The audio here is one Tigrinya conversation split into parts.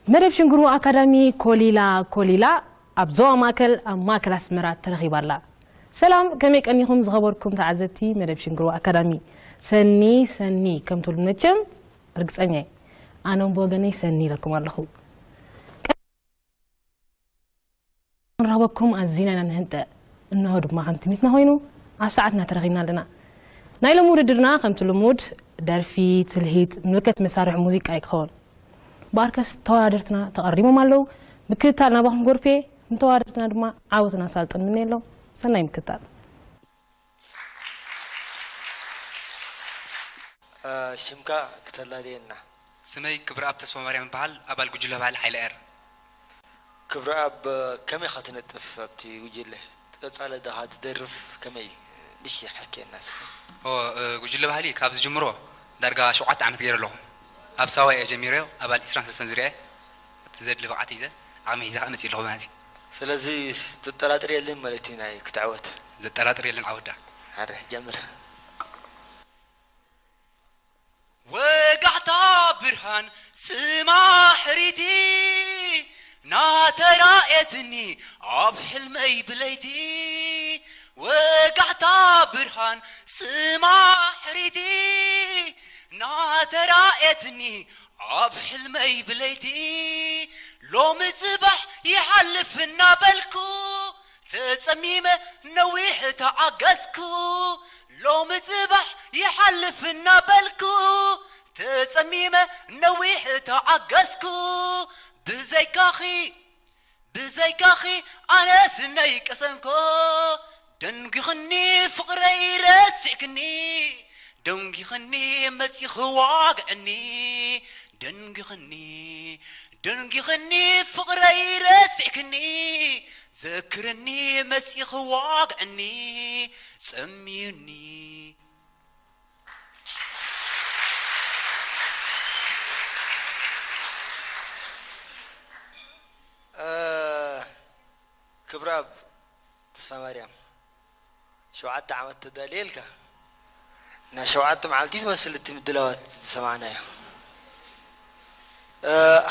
መደብ ሽንግሩ ኣካዳሚ ኮሊላ ኮሊላ ኣብ ዞባ ማእከል ኣብ ማእከል ኣስመራ ተረኺባ ኣላ። ሰላም፣ ከመይ ቀኒኹም ዝኸበርኩም ተዓዘብቲ መደብ ሽንግሩ ኣካዳሚ? ሰኒ ሰኒ ከም ትብሉ መቸም ርግጸኛ እየ። ኣነ እውን ብወገነይ ሰኒ ኢለኩም ኣለኹ። ክንረኽበኩም ኣዚና ኢና ንህንጠ። እንሆ ድማ ከም ትምኒትና ኮይኑ ኣብ ሰዓትና ተረኺብና ኣለና። ናይ ሎሚ ውድድርና ከምቲ ልሙድ ደርፊ፣ ትልሂት፣ ምልከት መሳርሒ ሙዚቃ እዩ ክኸውን። ብኣርከስ ተወዳደርትና ተቐሪቦም ኣለዉ። ምክትታል ናባኹም ጎርፌ፣ ንተወዳደርትና ድማ ዓወትን ኣሳልጦን ንምነየሎም። ሰናይ ምክትታል። ሽምካ ክተላልየና። ስመይ ክብረኣብ ተስፋማርያም እበሃል፣ ኣባል ጉጅለ ባህሊ ሓይለ ኤር። ክብረኣብ፣ ከመይ ኢኻ ትነጥፍ ኣብቲ ጉጅለ? ቀጻሊ ዳኻ ትደርፍ ከመይ? ንእሽተይ ሓልከየና እስከ። ኦ፣ እ፣ ጉጅለ ባህሊ ካብ ዝጅምሮ ዳርጋ ሸውዓተ ዓመት ገይረ ኣለኹ። ኣብ ሳዋ እየ ጀሚረዮ፣ ኣባል ዕስራን ሰለስተን ዙርያ እየ። እቲ ዘድሊ ብቕዓት ሒዘ፣ ዓቕሚ ሒዘ ከዓ መፂእ ኣለኹ ማለት እዩ። ስለዚ ትጠራጥር የለን ማለት እዩ ናይ ክትዕወት። ዘጠራጥር የለን ዓወዳ። ሓረ ጀምር። ወጋሕታ ብርሃን ጽማሕሪቲ ናተራእየትኒ ኣብ ሕልመይ ብለይቲ። ወጋሕታ ብርሃን ጽማሕሪቲ ናተራእየትኒ ኣብ ሕልመይ ብለይቲ። ሎሚ ጽባሕ ይሓልፍ እናበልኩ ተጸሚመ ነዊሕ ተዓገስኩ። ሎሚ ጽባሕ ይሓልፍ እናበልኩ ተጸሚመ ነዊሕ ተዓገስኩ። ብዘይካኺ ብዘይካኺ ኣነስ ነይቀሰንኮ። ደንጊኽኒ ፍቕረይ ረሲዕክኒ። ደንጊኽኒ መጺኺ ዋግዕኒ። ደንጊኽኒ ደንጊኽኒ ፍቕረይ ረሲዕክኒ። ዘክርኒ መጺኺ ዋግዕኒ። ጸምዩኒ። ክብረኣብ ተስፋማርያም፣ ሸውዓተ ዓመት ተዳልየ ኢልካ። ናይ ሸውዓተ መዓልቲ ዝመስል እቲ ምድላዋት ዝሰማዕናዮ።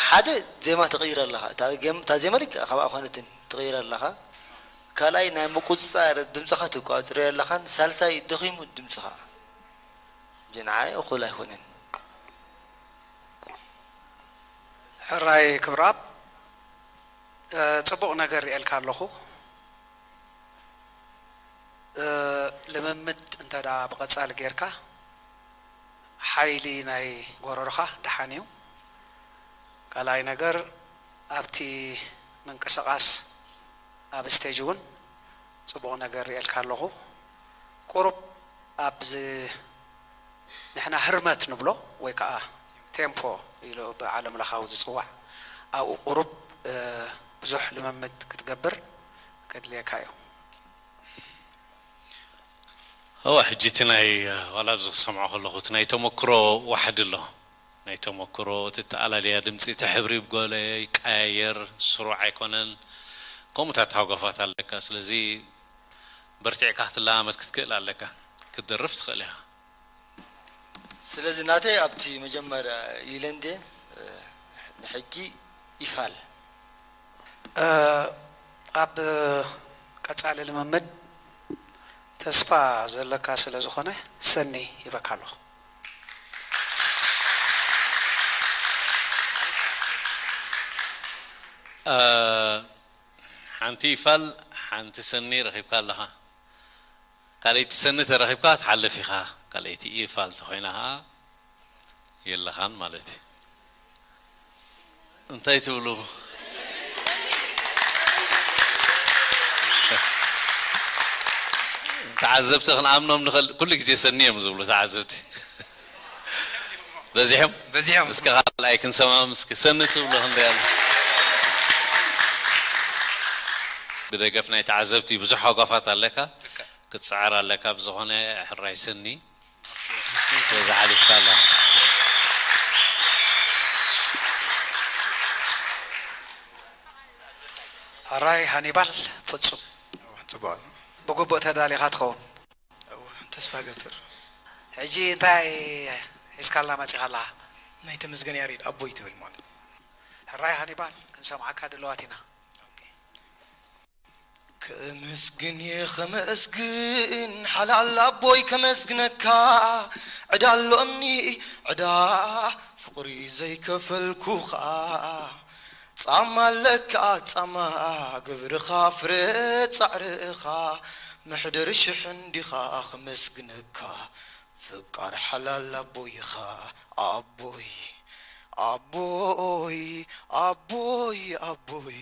ሓደ፣ ዜማ ትቕይር ኣለኻ። እታ ዜማ ልክዕ ከምኣ ኣይኮነትን፣ ትቕይር ኣለኻ። ካልኣይ፣ ናይ ምቁጽጻር ድምጽኻ ትቋጽሮ ኣለኻን፣ ሳልሳይ፣ ደኺሙ ድምጽኻ። ንዓይ እኹል ኣይኮነን። ሕራይ ክብራብ፣ ጽቡቕ ነገር ርእየልካ ኣለኹ። ልምምድ እንተ ደኣ ብቐጻሊ ጌርካ፣ ሓይሊ ናይ ጎረሮኻ ደሓን እዩ። ካልኣይ ነገር፣ ኣብቲ ምንቅስቓስ ኣብ ስቴጅ እውን ጽቡቕ ነገር ርእየልካ ኣለኹ። ቁሩብ ኣብዚ ንሕና ህርመት ንብሎ ወይ ከዓ ቴምፖ ኢሉ ብዓለም ለኻዊ ዝፅዋዕ ኣብኡ ቁሩብ ብዙሕ ልምምድ ክትገብር ከድልየካ እዩ። እወ ሕጂ እቲ ናይ ዋላ ኣብዚ ክሰምዖ ከለኹ እቲ ናይ ተመክሮ ዋሕዲ ኣሎ ናይ ተመክሮ እቲ ተኣላልያ ድምፂ እቲ ሕብሪ ብጎለ ይቀያየር ስሩዕ ኣይኮነን ከምኡታት ሃጓፋት ኣለካ ስለዚ በርቲዕካ ክትለማመድ ክትክእል ኣለካ ክትደርፍ ትኽእል ኢኻ ስለዚ ናተይ ኣብቲ መጀመርያ ኢለ እንድየ ንሕጂ ይፋል ኣብ ቀጻሊ ልምምድ ተስፋ ዘለካ ስለ ዝኾነ ሰኒ ይበካ ኣለኹ። ሓንቲ ይፋል ሓንቲ ሰኒ ረኺብካ ኣለኻ። ካልኣይቲ ሰኒ ተረኺብካ ትሓልፍ ኢኻ። ካልኣይቲ ይፋል ተኾይና ኸዓ የለኻን ማለት እዩ። እንታይ ትብሉ? ተዓዘብቲ ክንኣምኖም ንኽእል ኩሉ ግዜ ሰኒ እዮም ዝብሉ ተዓዘብቲ። በዚሖም በዚሖም እስከ ካልኣይ ክንሰማም እስከ ሰኒ ትብሉ ክንደይ ኣሎ? ብደገፍ ናይ ተዓዘብቲ ብዙሕ ሃጓፋት ኣለካ ክትፅዓር ኣለካ ብዝኾነ ሕራይ ሰኒ በዚ ሓሊፍካ ኣላ። ሕራይ ሃኒባል ፍጹም ጽቡቕ ኣሎ። ብግቡእ ተዳሊኻ ትኸውን። እወ፣ ተስፋ እገብር። ሕጂ እንታይ ሒዝካልና መጺኻ ኣለኻ? ናይ ተመስገን ያሬድ ኣቦይ ትብል ማለት እዩ። ሕራይ ሃኒባል፣ ክንሰምዓካ ድልዋት ኢና። ከመስግን እየ ከመስግን፣ ሓላል ኣቦይ ከመስግነካ። ዕዳ ኣሎኒ ዕዳ ፍቕሪ ዘይከፈልኩኻ። ጻማ ኣለካ ጻማ ግብርኻ ፍረ ጻዕርኻ። መሕደሪ ሽሕን ዲኻ ከመስግነካ። ፈቃር ሓላል ኣቦይኻ። ኣቦይ ኣቦይ ኣቦይ ኣቦይ።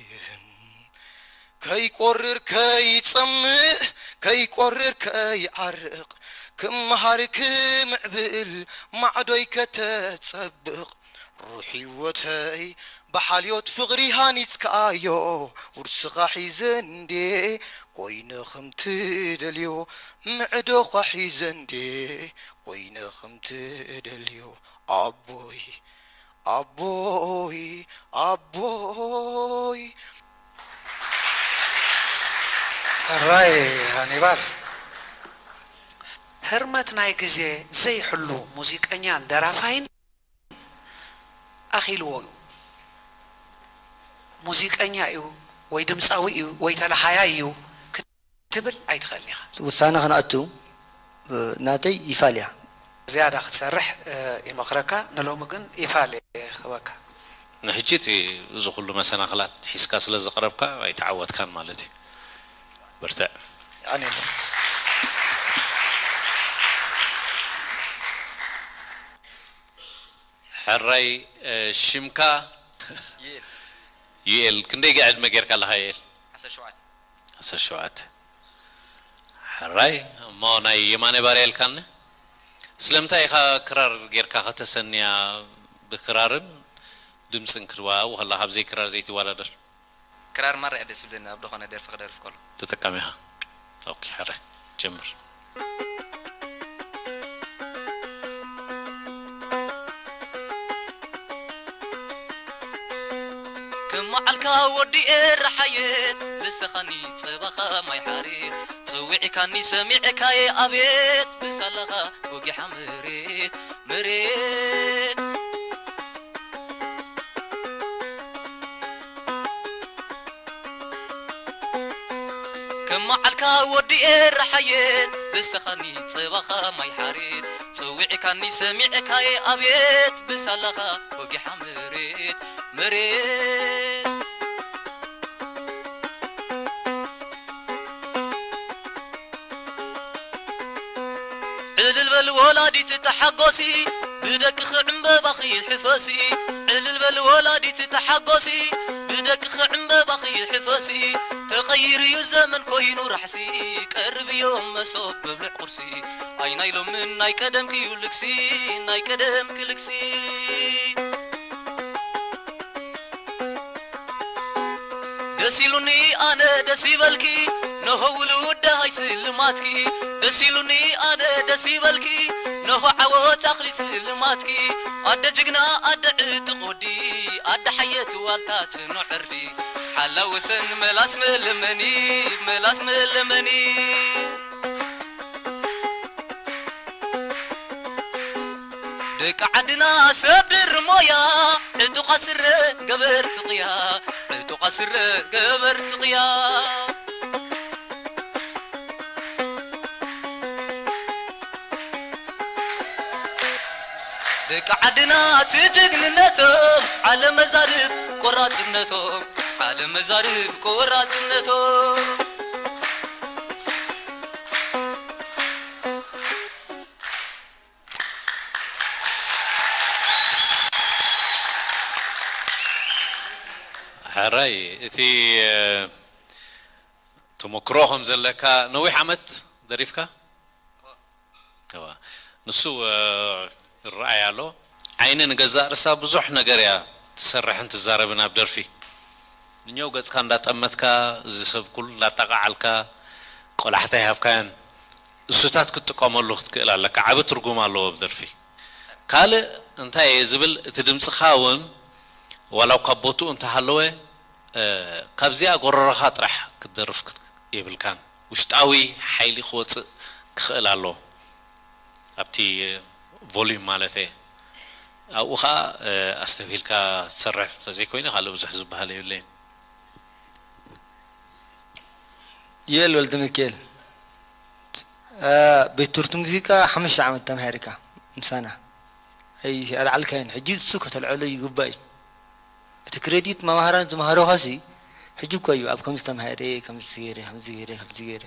ከይቆርር ከይጸምእ ከይቆርር ከይዓርቕ። ክመሃር ክምዕብል ማዕዶይ ከተጸብቕ። ሩሕ ህይወተይ ብሓልዮት ፍቕሪ ሃኒጽካዮ። ውርስኻ ሒዘ እንዴ ኮይነ ከም ትደልዮ። ምዕዶኻ ሒዘ እንዴ ኮይነ ከም ትደልዮ። ኣቦይ ኣቦይ ኣቦይ። ሕራይ ሃኒባል። ህርመት ናይ ግዜ ዘይሕሉ ሙዚቀኛን ደራፋይን ኣኺልዎ እዩ። ሙዚቀኛ እዩ ወይ ድምፃዊ እዩ ወይ ተለሃያይ እዩ ክትብል ኣይትኽእልን ኢኻ። ውሳነ ክንኣቱ ናተይ ይፋል እያ። ዝያዳ ክትሰርሕ ይመኽረካ። ንሎሚ ግን ይፋል ክበካ። ንሕጂ እቲ እዚ ኩሉ መሰናኽላት ሒዝካ ስለ ዝቐረብካ ኣይተዓወትካን ማለት እዩ። በርትዕ። ኣነ ሕራይ ሽምካ? ዩኤል። ዩኤል፣ ክንደይ ዕድመ ጌርካ ኣለኻ ዩኤል? ዓሰርተ ሸውዓተ። ዓሰርተ ሸውዓተ። ሕራይ እሞ ናይ የማነ ባርያ ኢልካኒ። ስለምንታይ ኢኻ ክራር ጌርካ ከተሰንያ? ብክራርን ድምፅን ክትወሃቡ ከለኻ ብዘይ ክራር ዘይትወዳደር? ክራር ማራ እየ ደስ ዝብለኒ ኣብ ዝኾነ ደርፊ ክደርፍ ከሎ። ተጠቃሚ ኢኻ። ኦኬ፣ ሕራይ ጀምር። ከም መዓልካ ወዲ ኤረ ሓየት ዘሰኻኒ ጸባኻ ማይ ሓሬት ጸዊዕካኒ ሰሚዕካየ ኣቤት ብሳላኻ ወጊሓ መሬት መሬት ከም መዓልካ ወዲ ኤረ ሓየት ደስተኻኒ ጸባኻ ማይ ሓሬት ጸዊዕካኒ ሰሚዕካየ ኣቤት ብሳላኻ ወጊሓ መሬት መሬት ዕልል በል ወላዲት ተሓጎሲ ብደቅኺ ዕምበባኺ ሕፈሲ ዕልል በል ወላዲት ተሓጎሲ ብደቅኺ ዕምበባኺ ሕፈሲ ተቐይርዩ ዘመን ኮይኑ ራሕሲ ቀርብዮም መሶብ ብብልዕ ቁርሲ ኣይ ናይ ሎምን ናይ ቀደምክዩ ልግሲ ናይ ቀደምኪ ልግሲ ደስ ኢሉኒ ኣነ ደስ ይበልኪ ነሆ ውሉድ ደሃይ ስልማትኪ ደስ ኢሉኒ ኣነ ደስ ይበልኪ ነሆ ዓወት ኣኽሊ ስልማትኪ ኣደ ጅግና ኣደ ዕጥቕ ወዲ ኣደ ሓየት ዋልታ ጽኑዕ ዕርዲ ሓላው ወሰን መላስ መለመኒ መላስ መለመኒ ደቂ ዓድና ሰብ ድር ሞያ ዕጡቓ ስረ ገበርቲ ቅያ ዕጡቓ ስረ ገበርቲ ቅያ ደቂ ዓድና እቲ ጅግንነቶም ዓለም መዛርብ ቆራፅነቶም ዓለም መዛርብ ቆራፅነቶም ሕራይ እቲ ተመክሮ ከም ዘለካ ነዊሕ ዓመት ደሪፍካ? እዋ። ንሱ ይረኣይ ኣሎ። ዓይኒ ንገዛእ ርሳ ብዙሕ ነገር እያ ትሰርሕን ትዛረብን ኣብ ደርፊ። ንኛው ገጽካ እንዳጠመትካ እዚ ሰብ ኩሉ እንዳጠቓዓልካ ቆላሕታ ይሃብካያን እሱታት ክትጥቀመሉ ክትክእል ኣለካ። ዓቢ ትርጉም ኣለዎ ኣብ ደርፊ። ካልእ እንታይ እየ ዝብል እቲ ድምጽኻ እውን ዋላ ካብ ቦትኡ እንተሃለወ ካብዚኣ ጎረረኻ ጥራሕ ክትደርፍ የብልካን። ውሽጣዊ ሓይሊ ክወፅእ ክኽእል ኣለዎ ኣብቲ volume ማለት እየ። ኣብኡ ኸዓ ኣስተብሂልካ ትሰርሕ ተዘይኮይኑ ካልእ ብዙሕ ዝበሃል የብለይን። ዩኤል ወልደሚካኤል፣ ቤት ትምህርቲ ሙዚቃ ሓሙሽተ ዓመት ተማሂርካ ምሳና ኣይኣልዓልካዮን። ሕጂ እሱ ከተልዕሎ ይግባእ እዩ። እቲ ክሬዲት መማህራን ዝመሃሩኻሲ ሕጂ እኮ እዩ ኣብ ከምዚ ተማሂረ ከምዚ ገይረ ከምዚ ገይረ ከምዚ ገይረ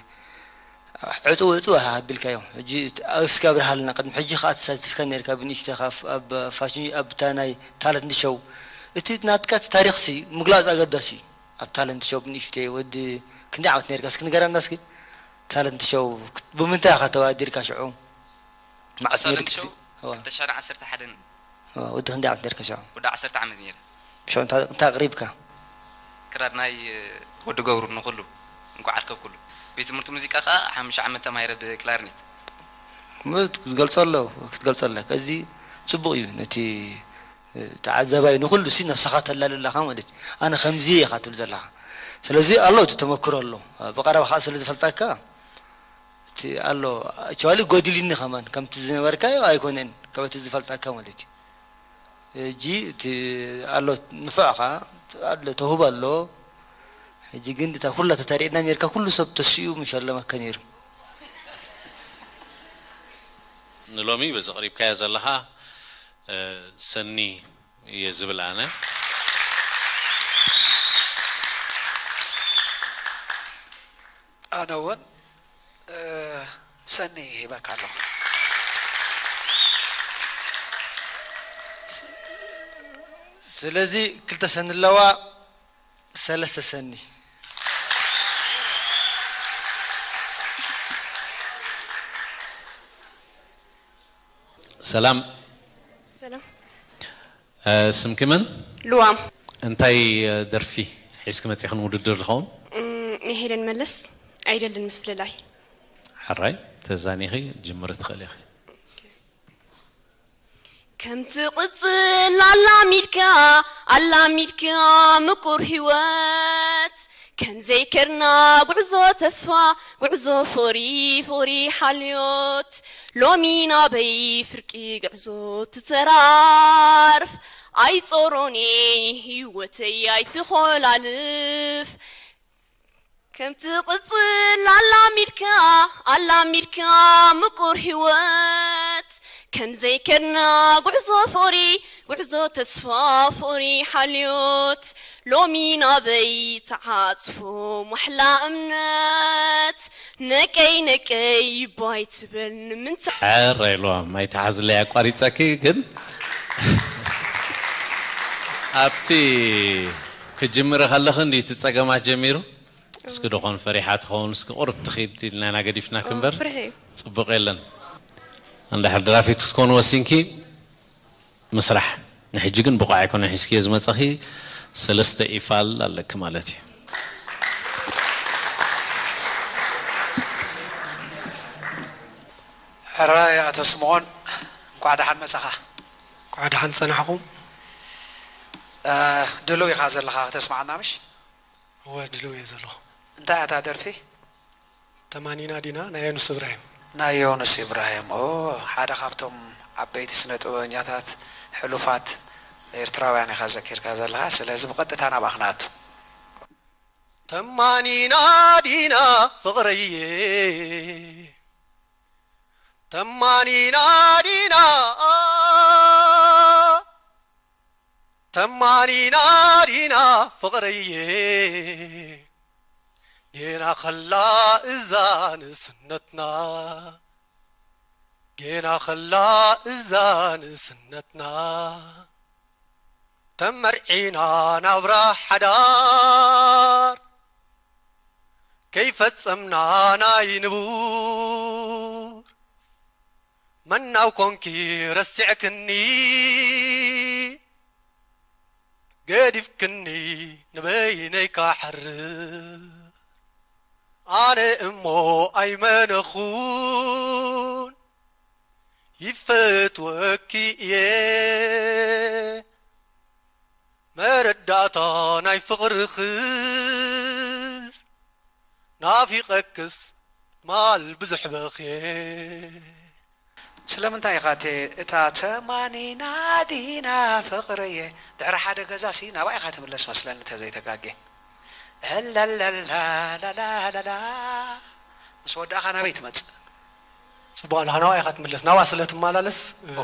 ዕፅው ዕፅው ኣቢልካዮም። ሕጂ እስኪ ኣብርሃልና። ቅድሚ ሕጂ ከዓ ተሳቲፍካ ነርካ ብንእሽተኻ ኣብ ፋሽን ኣብታ ናይ ታለንት ሾው። እቲ ናትካ እቲ ታሪኽሲ ምግላፅ ኣገዳሲ እዩ። ኣብ ታለንት ሾው ብንእሽተይ ወዲ ክንደይ ዓመት ነርካ እስኪ ንገረና እስኪ። ታለንት ሾው ብምንታይ ኢኻ ተወዳዲርካ ሽዑ? መዓስ ነርካ? ክልተ ሺሕን ዓሰርተ ሓደን። ወዲ ክንደይ ዓመት ነርካ ሽዑ? ወዲ ዓሰርተ ዓመት ነይረ። ሽዑ እንታይ ኣቕሪብካ? ክራር ናይ ወዲ ገብሩ ንኹሉ እንኳዕ ኣርከብኩሉ። ቤት ትምህርቲ ሙዚቃ ከዓ ሓሙሽተ ዓመት ተማሂረ ብክላርኔት። ክትገልፆ ኣሎ ክትገልፆ ኣለካ። እዚ ፅቡቕ እዩ። ነቲ ተዓዛባይ ንኹሉ ሲ ነብስኻ ተላሊ ኣለኻ ማለት እዩ። ኣነ ከምዚ ኢኻ ትብል ዘለኻ። ስለዚ ኣሎ እቲ ተመክሮ ኣሎ። ብቐረባ ከዓ ስለ ዝፈልጣካ እቲ ኣሎ ኣክቹዋሊ ጎዲልኒ ከማን ከምቲ ዝነበርካዮ ኣይኮነን ካብ እቲ ዝፈልጣካ ማለት እዩ። ሕጂ እቲ ኣሎ ንፉዕ ኸዓ ኣሎ ተውህቦ ኣሎ። ሕጂ ግን እታ ኩላ ተተሪእና ኔርካ ኩሉ ሰብ ተሲኡ ምሸለመካ ኔሩ። ንሎሚ በዚ ቀሪብካዮ ዘለኻ ሰኒ እየ ዝብል ኣነ። ኣነ እውን ሰኒ ሂበካ ኣለኹ። ስለዚ ክልተ ሰኒ ኣለዋ። ሰለስተ ሰኒ። ሰላም። ሰላም። ስምኪ መን? ልዋም። እንታይ ደርፊ ሒዝኪ መፂኺ ንውድድር ዝኸውን? ናይ ሄለን መለስ ኣይደልን ምፍልላይ። ሕራይ ተዛኒኺ ጅምሪ ትኽእሊ ኢኺ። ከም ትቕጽል ኣላሚድካ ኣላሚድካ ምቁር ህይወት ከም ዘይከድና ጉዕዞ ተስፋ ጉዕዞ ፍቕሪ ፍቕሪ ሓልዮት ሎሚ ናበይ ፍርቂ ጉዕዞ ትተራርፍ ኣይጾሮኔ ህይወተይ ኣይትኾላልፍ ከም ትቕጽል ኣላሚድካ ኣላሚድካ ምቁር ህይወት ከም ዘይከድና ጉዕዞ ፍቕሪ ጉዕዞ ተስፋ ፍቕሪ ሓልዮት ሎሚ ናበይ ተዓጽፎ ማሕላ እምነት ነቀይ ነቀይ ባይ ትበል ንምንታይ ሕራይ ልዋም ኣይትሓዝለይ ኣቋሪፀኪ ግን ኣብቲ ክጅምሪ ከለኺ እንዲ እቲ ፀገማት ጀሚሩ እስኪ ዶኾን ፈሪሓ ትኸውን እስኪ ቁርብ ትኺድ ኢልና ኢና ገዲፍናኪ እምበር ፍርሒ እዩ ፅቡቕ የለን። እንድሕር ደራፊት ክትኮኒ ወሲንኪ ምስራሕ። ንሕጂ ግን ብቑዕ ኣይኮነን ሒዝክዮ ዝመፀኺ ሰለስተ ኢፋል ኣለኪ ማለት እዩ። ሕራይ ኣቶ ስምኦን እንኳዕ ደሓን መጻኻ። እንኳዕ ደሓን ጸናሕኹም። ድሉው ኢኻ ዘለኻ ከተስምዓና ምሽ? እወ ድሉው እየ ዘለኹ። እንታይ እያ እታ ደርፊ? ተማኒና ዲና ናይ ዮኑስ እብራሂም። ናይ ዮኑስ ኢብራሂም ኦ ሓደ ካብቶም ዓበይቲ ስነ ጥበበኛታት ሕሉፋት ኤርትራውያን ኢኻ ዘኪርካ ዘለኻ። ስለዚ ብቐጥታ ናብኣ ክንኣቱ። ተማኒና ዲና ፍቕረየ ተማኒና ዲና ተማኒና ዲና ፍቕረየ ጌና ኸላ እዛ ንእስነትና ጌና ኸላ እዛ ንእስነትና ተመርዒና ናብራ ሓዳር ከይፈጸምና ናይ ንቡር መናው ኮንኪ ረሲዕክኒ ገዲፍክኒ ንበይነይ ካሕርር ኣነ እሞ ኣይመነኹን ይፈትወኪ እየ መረዳእታ ናይ ፍቕርኽስ ናፊቐክስ ማል ብዙሕ በኽየ ስለምንታይ ኢኻ እቲ፣ እታ ተማኒና ዲና ፍቕርየ፣ ድሕሪ ሓደ ገዛ ሲ ናባይ ኢኻ ትምለስ መስለኒ፣ እንተዘይተጋግየ። እለለላላላላላ። ምስ ወዳእኻ ናበይ ትመጽእ? ጽቡቕ ኣለኻ፣ ናባይ ኢኻ ትምለስ። ናብኣ ስለ ትመላለስ፣ እ፣ ኦ።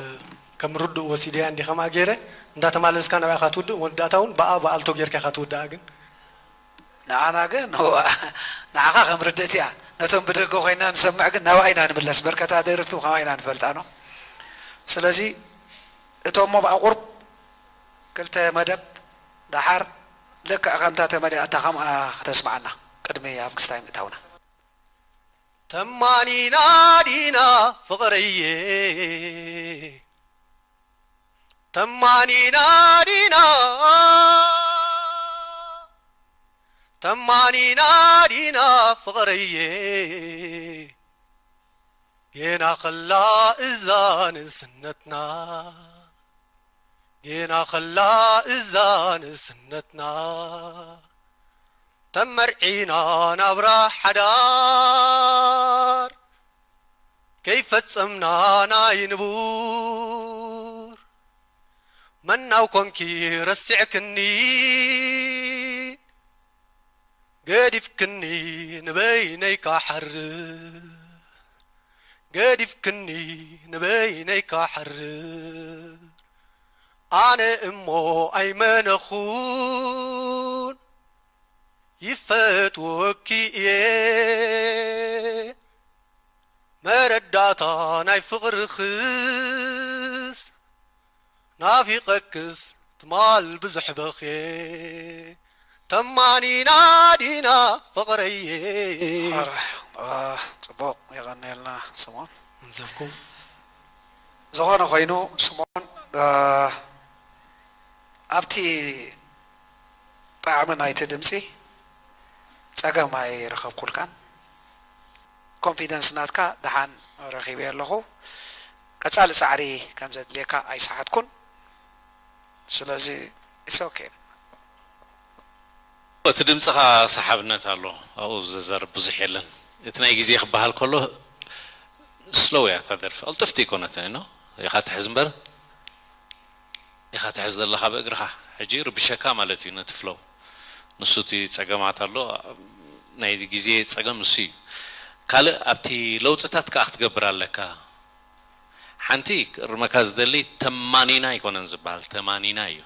ከም ርዱእ ወሲደያ እንዲ ከምኣ ገይረ፣ እንዳተማለስካ ናባይ ኢኻ ትውድእ፣ መወዳእታ እውን ብኣ ብኣልቶ ጌርካ ኢኻ ትውድኣ ግን። ንዓና ግን፣ እዋ፣ ንዓኻ ከም ርድእቲ እያ። ነቶም ብደገ ኮይና ንሰምዕ ግን ናብኣ ኢና ንምለስ። በርከታ ደርፊ ከምኣ ኢና ንፈልጣ ነው። ስለዚ እቶም እሞ ብኣ ቁርብ ክልተ መደብ ደሓር ልክዕ ከምታ ተመሊኣታ ከምኣ ከተስምዓና ቅድሚ ኣብ ክስታይ ምእታውና። ተማኒና ዲና ፍቕርየ፣ ተማኒና ዲና፣ ተማኒና ዲና ፍቕርየ፣ ጌና ኸላ እዛ ንእስነትና፣ ጌና ኸላ እዛ ንእስነትና፣ ተመርዒና ናብራ ሓዳር ከይፈጸምና ናይ ንቡር፣ መናው ኮንኪ ረሲዕክኒ፣ ገዲፍክኒ ንበይነይ ክሓርር፣ ገዲፍክኒ ንበይነይ ክሓርር፣ ኣነ እሞ ኣይመነኹን፣ ይፈትወኪ እየ። መረዳእታ ናይ ፍቕርኽስ ናፊቐክስ ትማል ብዙሕ በኽየ፣ ተማኒና ዲና ፍቕረየ። ኧረ፣ አ፣ ጽቡቕ፣ የቐንየልና ስምኦን። እንዘብኩም። ዝኾነ ኮይኑ ስምኦን፣ አ፣ ኣብቲ ጣዕሚ ናይቲ ድምጺ ጸገም ኣይረኸብኩልካን። ኮንፊደንስ ናትካ ደሓን ረኺበ ኣለኹ። ቀጻሊ ጻዕሪ ከም ዘድልየካ ኣይሰሓትኩን። ስለዚ it's okay። እቲ ድምጽኻ ሰሓብነት ኣሎ፣ ኣብኡ ዘዘርብ ብዙሕ የለን። እቲ ናይ ግዜ ክበሃል ከሎ ስሎው እያ እታ ደርፊ፣ ቅልጥፍቲ ኣይኮነትን ኖ። ኢኻ ትሕዝ እምበር፣ ኢኻ ትሕዝ ዘለኻ ብእግርኻ። ሕጂ ይርብሸካ ማለት እዩ ነቲ ፍሎው። ንሱ እቲ ጸገማት ኣሎ፣ ናይ ግዜ ጸገም ንሱ እዩ። ካልእ ኣብቲ ለውጥታት ከኣ ክትገብር ኣለካ። ሓንቲ ክእርመካ ዝደሊ ተማኒና ኣይኮነን ዝበሃል፣ ተማኒና እዩ።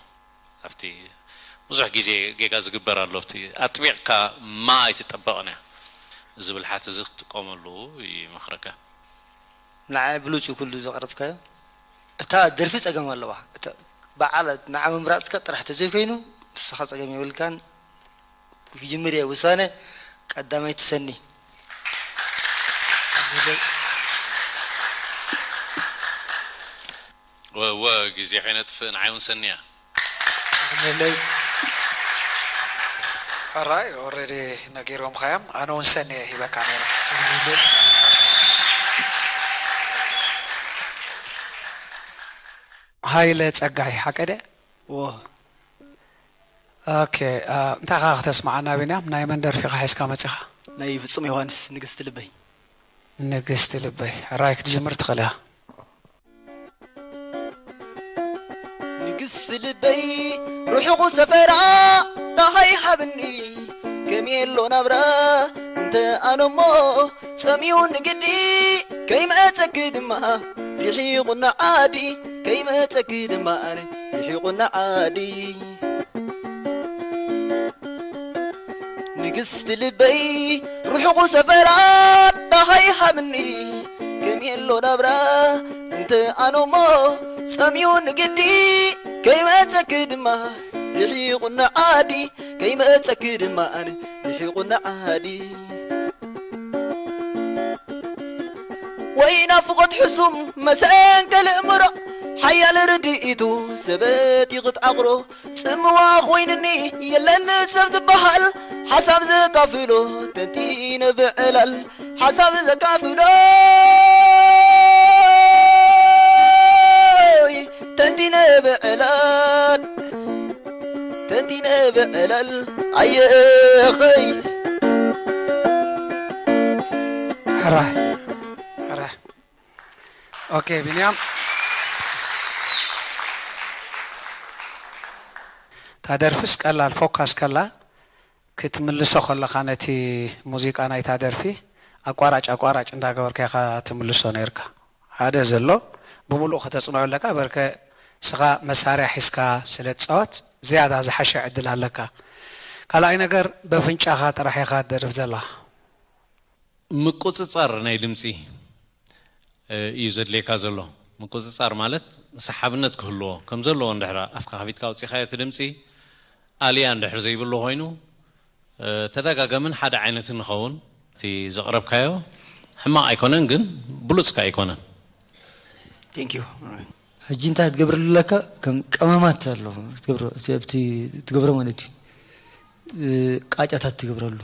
ኣብቲ ብዙሕ ግዜ ጌጋ ዝግበር ኣሎ፣ ኣብቲ ኣጥቢቕካ ማ ኣይትጠበቕን እያ ዝብል ሓት እዚ ክትጥቀመሉ ይመኽረካ። ንዓይ ብሉጽ እዩ ኩሉ ዘቕረብካዮ። እታ ደርፊ ጸገም ኣለዋ። እታ በዓል ንዓ ምምራጽካ ጥራሕ ተዘይኮይኑ ንስኻ ጸገም የብልካን። ክጅምር እየ ውሳነ ቀዳመይቲ ሰኒ። ወ-፣ ወ-፣ ግዜ ከይነጥፍእ ንዓይ እውን ሰኒ እያ። የቐንየለይ። ሕራይ ኦልሬዲ ነጊሮምኻ እዮም። ኣነ እውን ሰኒ እየ ሂበካ ነይረ። ሃይለ ጸጋይ ሓቀደ። ዎ። ኦኬ፣ አ፣ እንታይ ኸኣ ክተስምዓና ቢንያም? ናይ መን ደርፊ ኢኻ ሒዝካ መጺኻ? ናይ ፍጹም ዮሃንስ ንግስቲ ልበይ። ንግስቲ ልበይ። ሕራይ ክትጅምር ትኽእል ኢኻ። ንግስቲ ልበይ ርሑቑ ሰፈራ ደሃይ ሃብኒ ከመይ ኣሎ ናብራ እንተ ኣነሞ ጸሚኡ ንግዲ ከይመጸኪ ድማ ርሒቑ ንዓዲ ከይመጸኪ ድማ ኣነ ርሒቑ ንዓዲ ንግስቲ ልበይ ርሑቑ ሰፈራ ደሃይ ሃብኒ ከመይ ኣሎ ናብራ እንተ ኣነሞ ጸሚኡ ንግዲ ከይመጸኪ ድማ ርሒቑ ንዓዲ ከይመጸኪ ድማ ኣነ ርሒቑ ንዓዲ ወይ ናፍቖት ሕሱም መሰንከል እምሮ ሓያል ርድኢቱ ሰበት ይኽትዓቕሮ ጽምዋ ኮይንኒ የለን ሰብ ዝበሃል ሓሳብ ዘካፍሎ ተንቲነ ብዕላል ሓሳብ ዘካፍሎ ተንቲነ ብዕላል ተንቲነ ብዕላል ኣየኸይ ሕራይ ሕራይ ኦኬ፣ ቢንያም። እታ ደርፍስ ቀላል ፎካስ ከላ ክትምልሶ ከለኻ ነቲ ሙዚቃ ናይታ ደርፊ ኣቋራጭ ኣቋራጭ እንዳገበርካ ኢኻ ትምልሶ ነይርካ። ሓደ ዘሎ ብምሉእ ከተጽንዖ ኣለካ። በርከ ስኻ መሳርያ ሒዝካ ስለ ትጻወት ዝያዳ ዝሓሸ ዕድል ኣለካ። ካልኣይ ነገር በፍንጫኻ ጥራሕ ኢኻ ትደርፍ ዘለኻ። ምቁጽጻር ናይ ድምጺ እዩ ዘድልየካ ዘሎ። ምቁጽጻር ማለት ሰሓብነት ክህልዎ ከም ዘለዎ እንድሕር ኣፍካ ከፊትካ ኣውጺኻዮ እቲ ድምጺ ኣልያ እንድሕር ዘይብሉ ኮይኑ ተደጋጋምን ሓደ ዓይነት ንኸውን እቲ ዘቕረብካዮ ሕማቕ ኣይኮነን ግን ብሉጽካ ኣይኮነን። ሕጂ እንታይ ክትገብረሉ ኣለካ? ከም ቀመማት ኣሎ ትገብሮ ማለት እዩ። ቃጫታት ትገብረሉ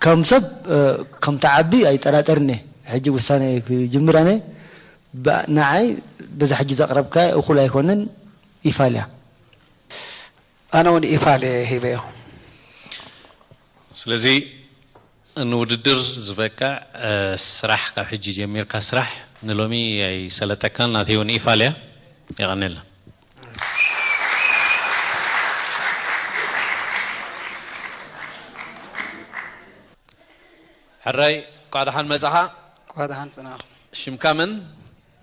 ከም ሰብ ከም ተዓቢ ኣይጠራጠርን እየ። ሕጂ ውሳነ ክጅምር ኣነ ንዓይ በዛ ሕጂ ዘቕረብካ እኹል ኣይኮነን። ኢፋልያ ኣነ እውን ኢፋልየ ሂበዮ። ስለዚ ንውድድር ዝበቅዕ ስራሕ ካብ ሕጂ ጀሚርካ ስራሕ ንሎሚ ኣይሰለጠካን። ናተይ እውን ኢፋልያ። የቐንየልና። ሕራይ እንኳዕ ደሓን መጻኻ። እንኳዕ ደሓን ጽናኹም። ሽምካ መን?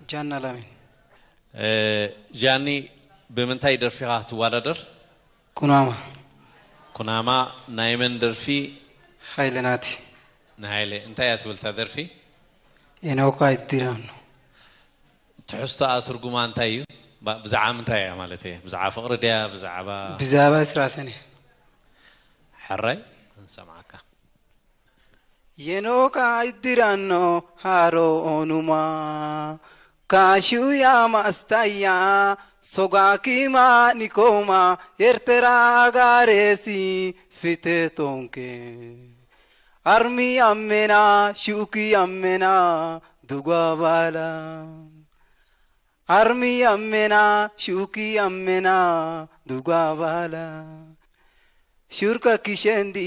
ጃና ላሚን። ጃኒ ብምንታይ ደርፊኻ ትወዳደር? ኩናማ። ኩናማ ናይ መን ደርፊ? ሓይሊ ናቲ። ንሃይለ እንታይ እያ ትብል እታ ደርፊ? የነውኳ ኣይትዲራኖ። ትሕዝቶኣ ትርጉማ እንታይ እዩ? ብዛዕባ ምንታይ እያ ማለት እየ? ብዛዕባ ፍቕሪ ድያ? ብዛዕባ ብዛዕባ እስራሰን እያ። ሕራይ ንሰምዓካ። የኖካ ኣይትዲራኖ ሃሮ ኦኑማ ካሹያ ማስታያ ሶጋኪማ ኒኮማ ኤርትራ ጋሬሲ ፊቴቶንኬ ኣርሚ ኣሜና ሹኪ ኣሜና ዱጓባላ ኣርሚ ኣሜና ሹኪ ኣሜና ዱጓባላ ሹርካ ኪሸንዲ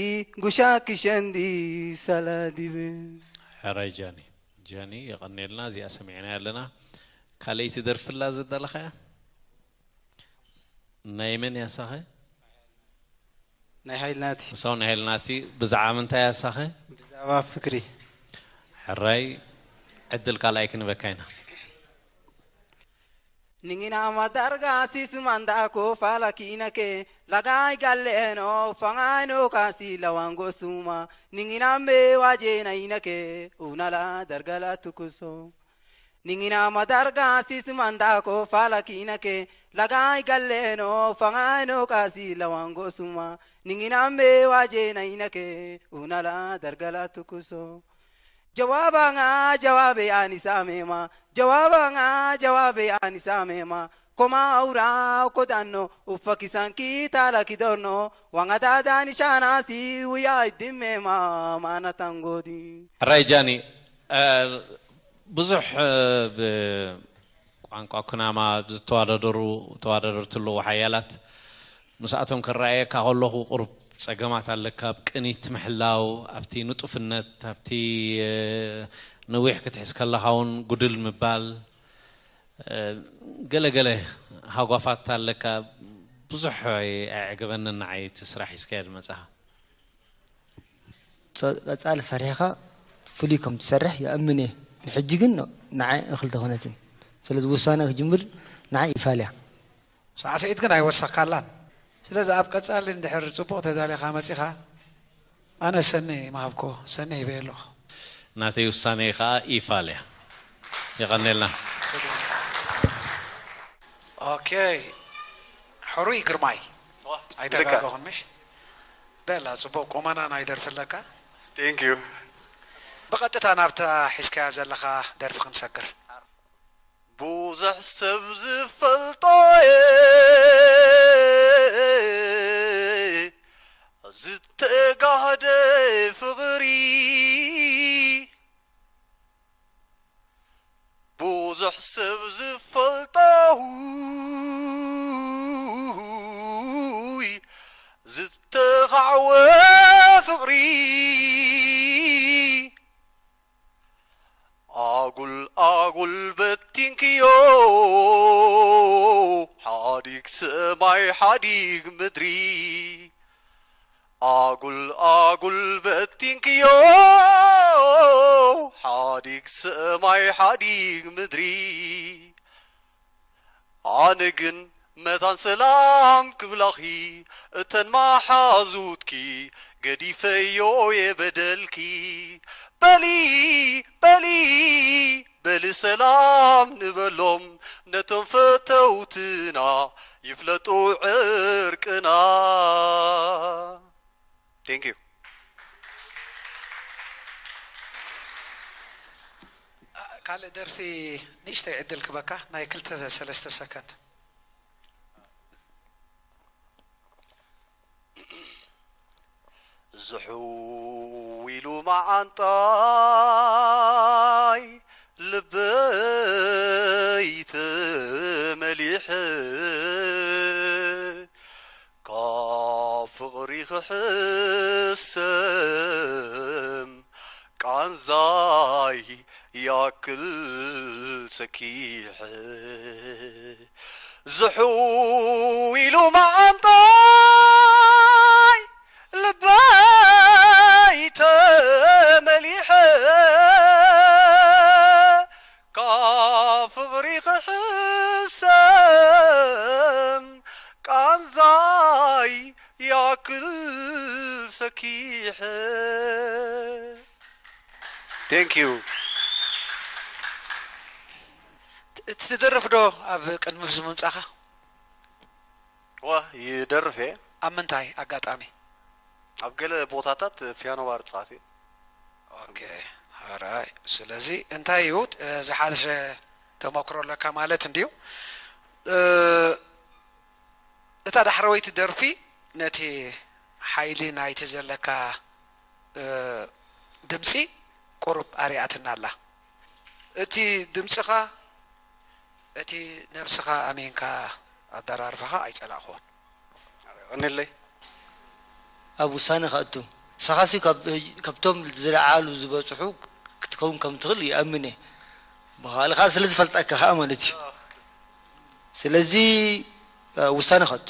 ጉሻ ኪሸንዲ ሳላዲበ። ሕራይ ጃኒ ጃኒ የቐንየልና። እዚኣ ሰሚዕና ኣለና። ካልኣይቲ ደርፍላ ዘዳለኻያ ናይ መን ያሳኸ? ናይ ሃይልናቲ። ሰው ናይ ሃይልናቲ። ብዛዕባ ምንታይ ያሳኸ? ብዛዕባ ፍቅሪ። ሕራይ ዕድል ካልኣይ ክንበካ ኢና። Ningina madarga sismanda ko fala kinake lagai galleno fangano kasi lawango suma ningina me waje na inake unala dargala tukuso. Ningina madarga sismanda ko fala kinake lagai galleno fangano kasi lawango suma ningina me waje na inake unala dargala tukuso. Jawabanga jawabe ani samema. Jawabanga jawabe ani samema. Koma aura kodanno ufakisanki tala kidorno. Wanga dadani shana si uya idimema mana tangodi. ሕራይ ጃኒ ብዙሕ ብቋንቋ ኩናማ ዝተዋዳደሩ ተዋዳደርቲ ኣለዉ ሓያላት ምስኣቶም ክረኣየካ ከለኹ ቁሩብ ጸገማት ኣለካ ኣብ ቅኒት ምሕላው ኣብቲ ንጡፍነት ኣብቲ ነዊሕ ክትሕዝ ከለኻ እውን ጉድል ምባል ገለ ገለ ሃጓፋት ኣለካ ብዙሕ ኣየዕገበንን ንዓይ እቲ ስራሕ ሒዝካዮ ዝመጻኻ ቀጻሊ ሰሪሕኻ ፍሉይ ከም ትሰርሕ ይኣምን እየ። ንሕጂ ግን ንዓይ እኽል ተኾነትን። ስለዚ ውሳነ ክጅምር ንዓይ ይፋልያ። ሳዕስዒት ግን ኣይወሰኽካላን። ስለዚ ኣብ ቀጻሊ እንድሕር ጽቡቕ ተዳሊኻ መጺኻ ኣነ ሰኒ ምሃብኮ ሰኒ ሂበ ኣለኹ። ናተይ ውሳነ ከዓ ኢፋልያ። የቐኔልና። ኦኬ ሕሩይ ግርማይ ኣይተጋገኹን ምሽ በላ ጽቡቕ ቁመና ናይ ደርፊ ኣለካ። Thank you። ብቐጥታ ናብታ ሒዝካያ ዘለኻ ደርፊ ክንሰግር። ብዙሕ ሰብ ዝፈልጦ እየ ዝተጋህደ ፍቕሪ ብዙሕ ሰብ ዝፈልጦ ዝተኻዕወ ፍቕሪ ኣጉል ኣጉል በቲ ሰማይ ሓዲግ ምድሪ ኣጉል ኣጉል በቲንክዮ ሓዲግ ሰማይ ሓዲግ ምድሪ ኣነ ግን መታን ሰላም ክብላኺ እተን መሓዙትኪ ገዲፈዮ የበደልኪ በሊ በሊ በሊ ሰላም ንበሎም ነቶም ፈተውትና ይፍለጡ ዕርቅና። Thank you። ካልእ ደርፊ ንእሽተይ ዕድል ክበካ ናይ ክልተ ሰለስተ ሰከንድ። ዝሕው ኢሉ መዓንጣይ ልበይ ተመሊሐ ካብ ፍቕሪ ክሕሰም ቃንዛይ ያክል ሰኪሐ ዝሕው ኢሉ መዓንጣይ ልበይ ተመሊሐ ካብ ፍቕሪ ክሕሰም ቃንዛይ ያክል ሰኪሐ። Thank you። ትደርፍ ዶ ኣብ ቅድሚ ህዝቢ ምምጻኻ? ዋ ይደርፍ እየ። ኣብ ምንታይ ኣጋጣሚ? ኣብ ገለ ቦታታት ፒያኖ ባር ጻት እየ። ኦኬ። ኣራይ ስለዚ እንታይ እዩ ዝሓሸ ተመክሮ ኣለካ ማለት እንድዩ። እታ ዳሕረወይቲ ደርፊ ነቲ ሓይሊ ናይቲ ዘለካ ድምፂ ቁሩብ ኣሪኣትና ኣላ። እቲ ድምፅኻ እቲ ነብስኻ ኣሚንካ ኣደራርፋኻ ኣይፀላእኹዎን። ቀኒለይ። ኣብ ውሳነ ከእቱ ንስኻሲ ካብቶም ዝለዓሉ ዝበፅሑ ክትከውን ከም ትኽእል ይኣምን እየ። ብኻልኻ ስለ ዝፈልጠካ ከዓ ማለት እዩ። ስለዚ ውሳነ ከእቱ።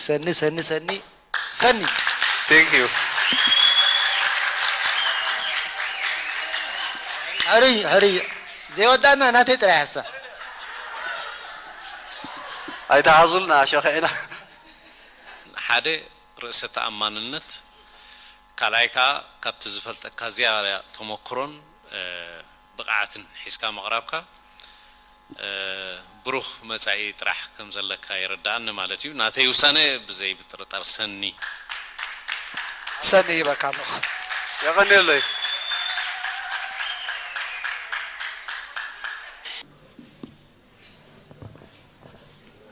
ሰኒ ሰኒ ሰኒ ሰኒ። Thank you። ሕርይ ሕርይ ዘይወዳእና ናተይ ጥራይ ሓሳ። ኣይተሓዙልና ሸኺዕና። ሓደ ርእሰ ተኣማንነት፣ ካልኣይ ከዓ ካብቲ ዝፈልጠካ ዝያዳ ተመክሮን ብቕዓትን ሒዝካ ምቕራብካ ብሩህ መጻኢ ጥራሕ ከም ዘለካ ይርድኣኒ ማለት እዩ። ናተይ ውሳነ ብዘይ ምጥርጣር ሰኒ። ሰኒ ይበካ ኣለኹ። የቐንየለይ።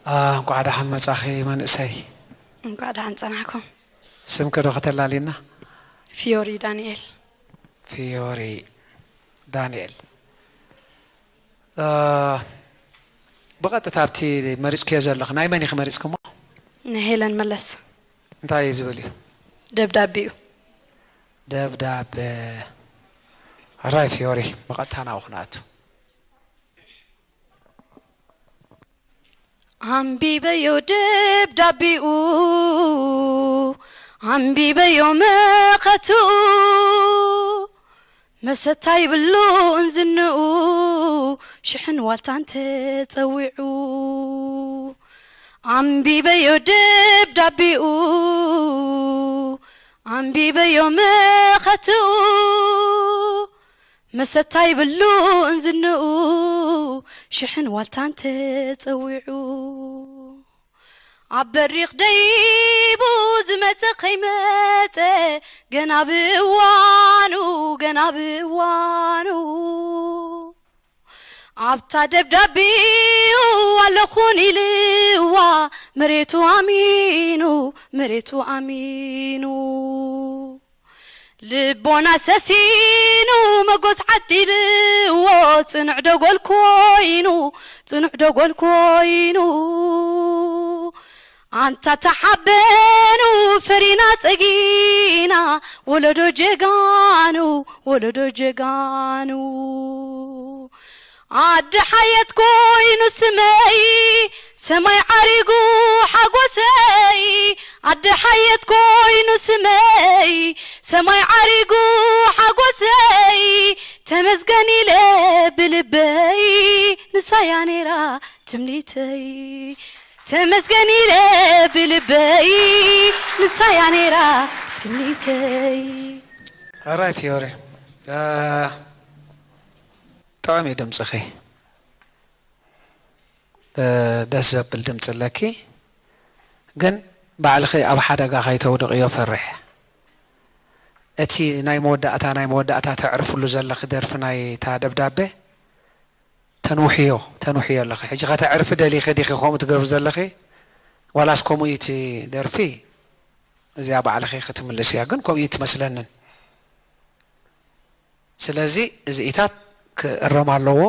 እንኳዕ ደሓን መጻኺ መንእሰይ። እንኳዕ ደሓን ጸናሕኩም። ስምኪ ዶ ከተላልይና? ፊዮሪ ዳንኤል። ፊዮሪ ዳንኤል። ብቐጥታ ኣብቲ መሪፅክዮ ዘለኹ ናይ መን ኢኺ መሪፅክሞ? ናይ ሄለን መለስ። እንታይ እዩ ዝብል እዩ? ደብዳቤ እዩ። ደብዳቤ። ሕራይ ፊዮሪ ብቐጥታ ናብኡ ክንኣቱ። ኣንቢበዮ ደብዳቤኡ ኣንቢበዮ መኸትኡ መሰታ ይብሉን ዝንኡ ሽሕን ዋልታን ተጸዊዑ ኣንቢበዮ ደብዳቤኡ ኣንቢበዮ መኸትኡ መሰታ ይብሉን ዝንኡ ሽሕን ዋልታን ተጸዊዑ ኣብ በሪኽ ደይቡ ዝመጸ ከይመጸ ገና ብእዋኑ ገና ብእዋኑ ኣብታ ደብዳቤኡ ኣለኹን ኢልዋ መሬቱ ኣሚኑ መሬቱ ኣሚኑ ልቦና ሰሲኑ መጎስ ዓዲልዎ ጽኑዕ ደጎል ኮይኑ ጽኑዕ ደጎል ኮይኑ ኣንታ ተሓበኑ ፈሪና ጸጊና ወለዶ ጀጋኑ ወለዶ ጀጋኑ ዓዲ ሓየት ኮይኑ ስመይ፣ ሰማይ ዓሪጉ ሓጎሰይ። ዓዲ ሓየት ኮይኑ ስመይ፣ ሰማይ ዓሪጉ ሓጎሰይ። ተመስገን ኢለ ብልበይ፣ ንሳያ ነይራ ትምኒተይ። ተመስገን ኢለ ብልበይ፣ ንሳያ ነይራ ትምኒተይ። ኣራይ ፊዮሪ፣ እ፣ ጥዑም እዩ ድምፅኺ። እ፣ ደስ ዘብል ድምፂ ኣለኪ። ግን ባዕልኺ ኣብ ሓደጋ ከይተውድቕዮ ፈርሕ። እቲ ናይ መወዳእታ፣ ናይ መወዳእታ ተዕርፍሉ ዘለኺ ደርፊ ናይ እታ ደብዳቤ ተንውሕዮ፣ ተንውሕዮ ኣለኺ። ሕጂ ከተዕርፊ ደሊኺ ዲኺ ከምኡ ትገብሪ ዘለኺ? ዋላስ ከምኡ እዩ እቲ ደርፊ? እዚኣ ባዕልኺ ክትምልስያ፣ ግን ከምኡ እዩ ትመስለንን። ስለዚ እዚኢታት ክእረም ኣለዎ።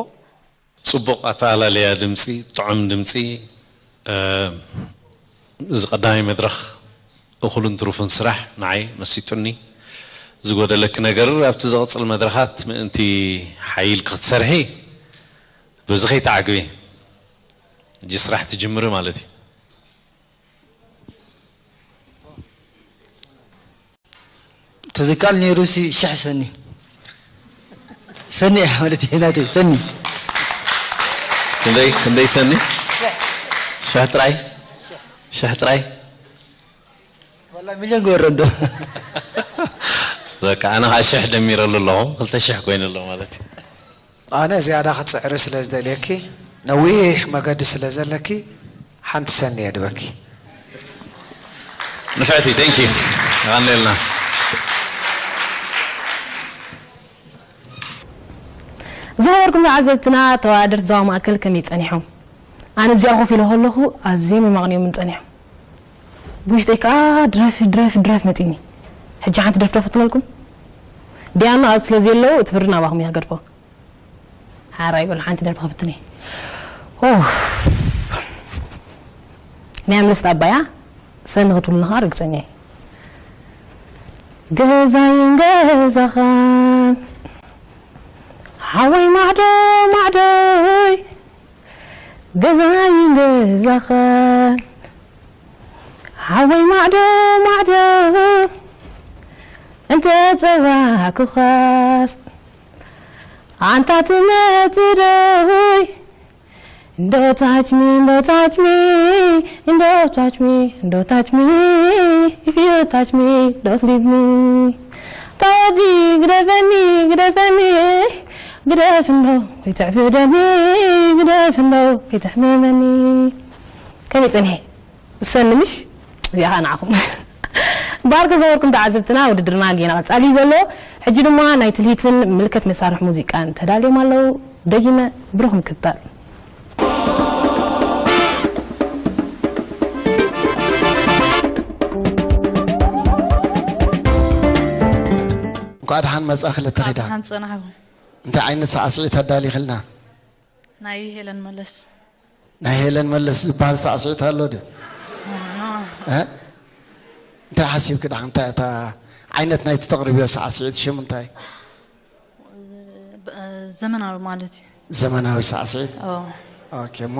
ጽቡቕ ኣተኣላልያ ድምጺ፣ ጥዑም ድምጺ። እ፣ እዚ ቀዳማይ መድረኽ እኹልን ትሩፍን ስራሕ ንዓይ መሲጡኒ። ዝጎደለኪ ነገር ኣብቲ ዝቕጽል መድረኻት ምእንቲ ሓይልኪ ክትሰርሒ፣ በዚ ከይትዓግቢ። ሕጂ ስራሕ ትጅምሪ ማለት እዩ። ተዘይከኣል ነይሩ ሲ ሽሕ ሰኒ። ሰኒ እያ ማለት እዩ ናተይ፣ ሰኒ። ክንደይ፣ ክንደይ ሰኒ? ሽሕ ጥራይ? ሽሕ ጥራይ? ዋላ ሚልዮን ገበሮ እንዶ። በቃ፣ ኣነ ኸዓ ሽሕ ደሚረሉ ኣለኹ፣ ክልተ ሽሕ ኮይኑ ኣሎ ማለት እዩ። ኣነ ዝያዳ ክትጽዕሪ ስለ ዝደልየኪ፣ ነዊሕ መገዲ ስለ ዘለኪ፣ ሓንቲ ሰኒ እየ ድበኪ። ንፍዕቲ፣ thank you። የቐንየልና። ዝኸበርኩም ተዓዘብትና፣ ተወዳደርቲ ዞባ ማእከል ከመይ ጸኒሖም? ኣነ ኣብዚኣ ኮፍ ኢለ ከለኹ ኣዝዮም የማቕንዮምን ጸኒሖም። ብውሽጠይ ከኣ ድረፍ፣ ድረፍ፣ ድረፍ መጺኒ። ሕጂ ሓንቲ ደርፊ ዶ ክፍትነልኩም? ዲያኖ ኣብ ስለ ዘየለዉ እቲ ብርድ ናባኹም እየ ክገድፎ። ሓራይ በሉ፣ ሓንቲ ደርፊ ክፍትን እየ። ኡፍ። ናይ ኣምለስት ኣባያ ሰኒ ክትብሉኒ ከኣ ርግጸኛ እየ። ገዛይን ገዛኻን ሓወይ ማዕዶ ማዕዶይ፣ ገዛይን ገዛኻን ሓወይ ማዕዶ ማዕዶ፣ እንተ ጸዋዕኩኻስ ኣንታ ትመጽእ ዶ? እንዶ touch me፣ እንዶ touch me፣ እንዶ touch me፣ እንዶ touch me፣ if you touch me, don't leave me። ተወዲ ግደፈኒ፣ ግደፈኒ፣ ግደፍ እንዶ ከይተዕብደኒ፣ ግደፍ እንዶ ከይተሕምመኒ። ከመይ ጸኒሐ? ሰኒ ምሽ? እዚኣ ኸኣ ንዓኹም። እምበኣርከ ዝኸበርኩም ተዓዘብትና፣ ውድድርና ጌና ቀጻሊ እዩ ዘሎ። ሕጂ ድማ ናይ ትልሂትን ምልከት መሳርሒ ሙዚቃን ተዳልዮም ኣለዉ። ደጊመ ብሩኽ ምክትታል። እንኳዕ ደሓን መጻ ክልተ ኺዳ። ደሓን ጸናሕኩም። እንታይ ዓይነት ሳዕስዒት ኣዳሊኽልና? ናይ ሄለን መለስ። ናይ ሄለን መለስ ዝበሃል ሳዕስዒት ኣሎ ድዩ? ኖ። እ? እንታይ ሓሲብኪ ደሓን? እንታይ እታ ዓይነት ናይቲ ተቕርብዮ ሳዕስዒት ሽም እንታይ? ብ-፣ ዘመናዊ ማለት እዩ። ዘመናዊ ሳዕስዒት? ኦ። ኦኬ፣ እሞ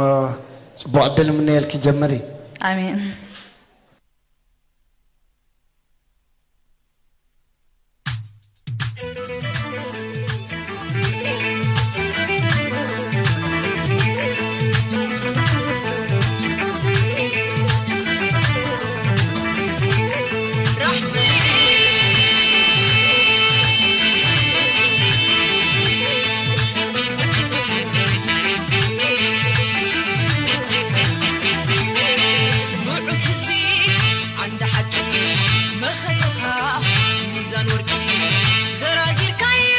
ጽቡቕ ዕድል እምነየልኪ፣ ጀምሪ። ኣሜን። ምዑት ህዝቢ ዓንዲ ሓቂ መኸተኻ ሚዛን ወርቂ ዘራዚርካዮ።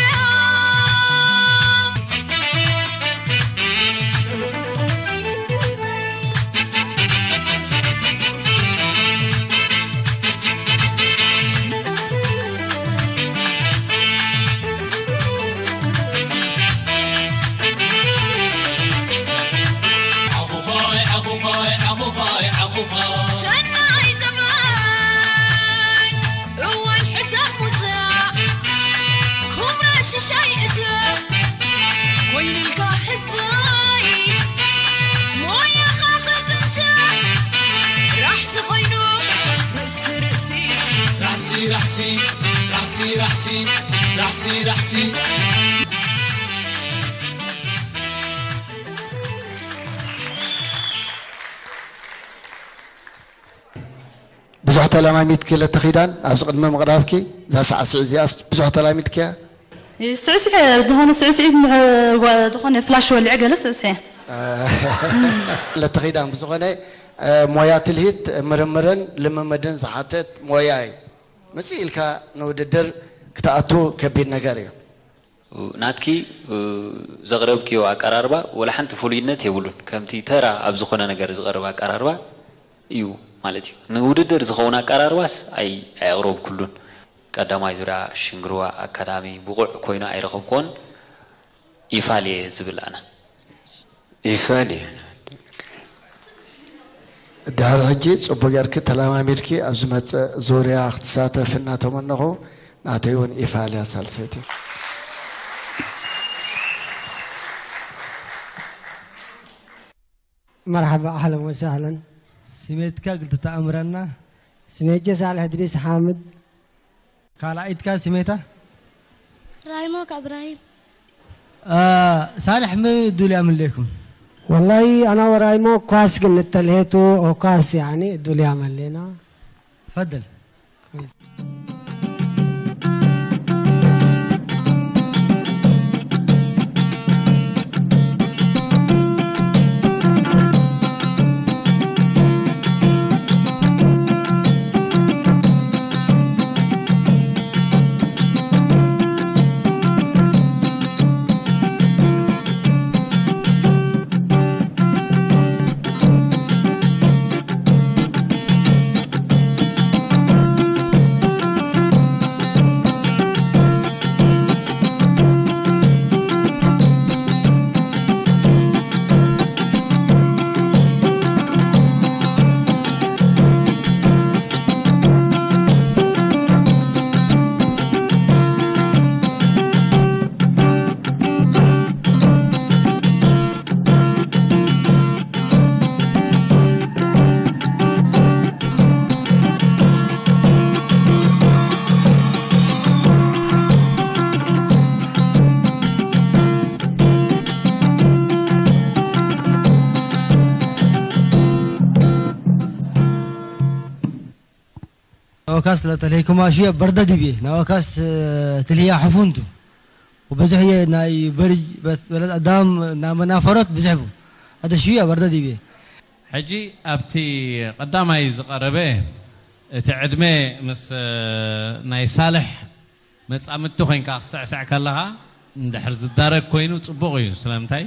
ሰናይ ዘመን እዋን ሕሳብ ውፃእ ኩምራ ሽሻይ እትእ ኮይኑ ኢልካ ህዝቡ ራሕሲ ብዙሕ ተለማሚድኪ ለተኺዳን ኣብዚ ቅድሚ ምቕራብኪ እዛ ሳዕስዒ እዚኣስ ብዙሕ ተላሚድኪያ? ስዕስዕ ዝኾነ ስዕስዒት ዝኾነ ፍላሽ ወሊዐ ገለ ስዕስዐ። ለተኺዳን ብዝኾነ ሞያ ትልሂት ምርምርን ልምምድን ዝሓተት ሞያ እዩ። መጽእ ኢልካ ንውድድር ክትኣቱ ከቢድ ነገር እዩ። ናትኪ ዘቕረብክዮ ኣቀራርባ ወላ ሓንቲ ፍሉይነት የብሉን። ከምቲ ተራ ኣብ ዝኾነ ነገር ዝቐርብ ኣቀራርባ እዩ ማለት እዩ። ንውድድር ዝኸውን ኣቀራርባስ ኣይ ኣየቕረብኩሉን። ቀዳማይ ዙርያ ሽንግርዋ ኣካዳሚ ብቑዕ ኮይኑ ኣይረኸብኩዎን። ይፋል እየ ዝብል ኣነ። ይፋል እየ። ድሕሪ ሕጂ ጽቡቅ ጌርኪ ተለማሚድኪ ኣብ ዝመጽእ ዙርያ ክትሳተፊ እናተመነኹ፣ ናተይ እውን ኢፋልያ ሳልሰይቲ። مرحبا اهلا وسهلا. ስሜትካ ግልጽ ተኣምረና። سميجة صالح ادريس حامد. ካልኣይትካ ስሜታ رايموك ابراهيم. ሳልሕ ምን ዱልያ ምለይኩም والله انا ورايمو كواس قلنا التلهيتو او كواس يعني الدوليا ملينا. ፈድል ናወካስ ለተለይኩማ ሽየ በርደ ዲቤ ናወካስ ትልያ ሕፉንቱ وبزحية ناي برج بس بلد أدام نام نافرت بزحبو هذا شوية برد ديبي. ሕጂ ኣብቲ ቀዳማይ ዝቐረበ እቲ ዕድመ ምስ ናይ ሳልሕ መጻምድቲ ኮይንካ ክስዕስዕ ከለኻ እንድሕር ዝዳረግ ኮይኑ ጽቡቕ እዩ። ስለምንታይ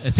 እቲ